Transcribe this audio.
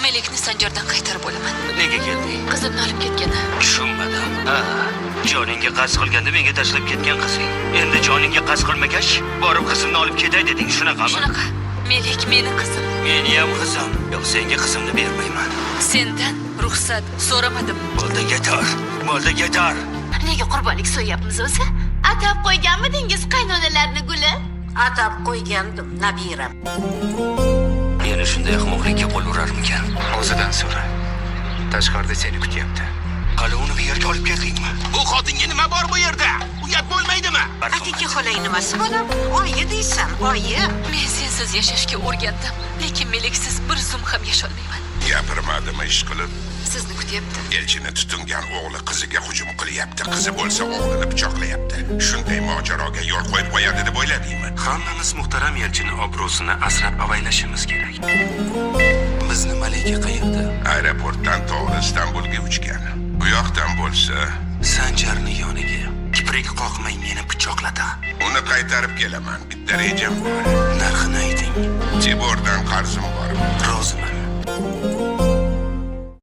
Melikni Sanjardan qaytarib olaman. Nega kelding? Qizimni olib ketgani. Tushunmadim. Ha, joningga qasd qilganda menga tashlab ketgan qizing. Endi joningga qasd qilmagach, borib qizimni olib ketay deding, shunaqami? Shunaqa. Melik meni qizim. Meni ham qizim. Yo'q, senga qizimni bermayman. Sendan ruxsat so'ramadim. Bo'ldi, yetar. Bo'ldi, yetar. Nega qurbonlik so'yapmiz o'zi? Atab qo'yganmidingiz qaynonalarni guli? Atab qo'ygandim, nabiram. Yana shunday ahmoqlikka qo'l urarmikan? O'zidan so'ra. Tashqarida seni kutyapti. Hali uni bu yerga olib keldingmi? Bu xotinga nima bor bu yerda? Uyat bo'lmaydimi? Atigi xolang nimasi bolam? Oyi deysan, oyi. Men sensiz yashashga o'rgandim, lekin Meliksiz bir zum ham yasholmayman. Gapirmadimi ish qilib? Sizni kutyapti. Elchini tutingan o'g'li qiziga hujum qilyapti, qizi bo'lsa o'g'lini pichoqlayapti. Shunday mojaroga yo'l qo'yib qo'yadi deb o'yladingmi? Hammamiz muhtaram elchini obro'sini asrab avaylashimiz kerak. Bizni Malika qayerda? Aeroportdan to'g'ri Istanbulga uchgan. U yoqdan bo'lsa, Sanjarni yoniga. Kiprik qoqmay meni pichoqladi. Uni qaytarib kelaman. Bitta rejam bor. Narxini ayting. Tibordan qarzim bor. Roziman.